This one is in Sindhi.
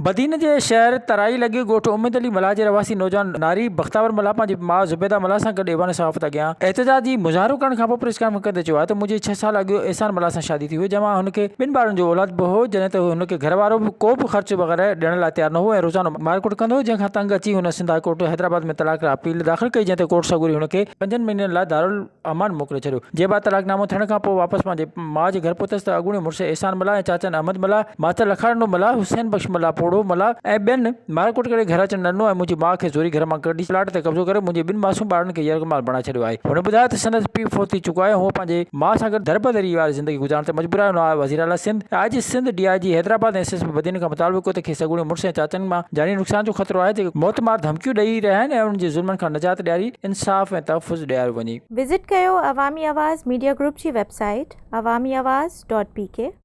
بدين جي شهر ترائي لڳ ڳوٺ اميد علي ملاح جي رهواسي نوجوان ناري بختاور ملاح پنهنجي ماء زبيده ملاح سان گڏ ايوان صحافت اڳيان احتجاجي مظاهرو ڪرڻ کانپوء پريس ڪانفرنس ڪندي چيو آهي ته منهنجي ڇهه سال اڳ احسان ملاح سان شادي ٿي هئي جنهن مان هن کي ٻن ٻارن جو اولاد به هو جڏهن ته هن کي گهر وارو به ڪو به خرچ وغيره ڏيڻ لاء تيار نه هو ۽ روزانو مارڪٽ ڪندو هو جنهن کان تنگ اچي هن سنڌ هاء ڪورٽ حيدرآباد ۾ طلاق لاء اپيل داخل ڪئي جنهن تي ڪورٽ سڳوري هن کي پنجن مهينن لاء امان موڪلي ڇڏيو. جنهن بعد طلاق نامو ٿيڻ کان پوء واپس پنهنجي ماء جي گهر پهتس ته اڳوڻي مڙس احسان ملاح ۽ چاچن احمد ملاح، ماستر لکارنو ملاح، حسين بخش ملاح پوڙهو ملاح ۽ ٻين مارڪٽ ڪري گهر اچڻ نه ڏنو ۽ منهنجي ماء کي زوري گهر مان ڪڍي پلاٽ تي قبضو ڪري منهنجي ٻن معصوم ٻارڙن کي يرغمال بڻائي ڇڏيو آهي. هن ٻڌايو ته سندس پيء فوت ٿي چڪو آهي ۽ هوء پنهنجي ماء سان گڏ دربدري واري زندگي گذارڻ تي مجبور آهي. هن وزيراعليٰ Sindh, I G Sindh, D I G Hyderabad ۽ S S P Badin کان مطالبو ڪيو ته کيس اڳوڻي مڙس ۽ چاچن مان جاني نقصان جو خطرو آهي جيڪي موتمار ڌمڪيون ڏئي رهيا آهن ۽ انهن جي ظلمن کان نجات ڏياري انصاف ۽ تحفظ ڏياريو وڃي. وزٽ ڪيو عوامي آواز ميڊيا گروپ جي website Awami Awaz dot P K.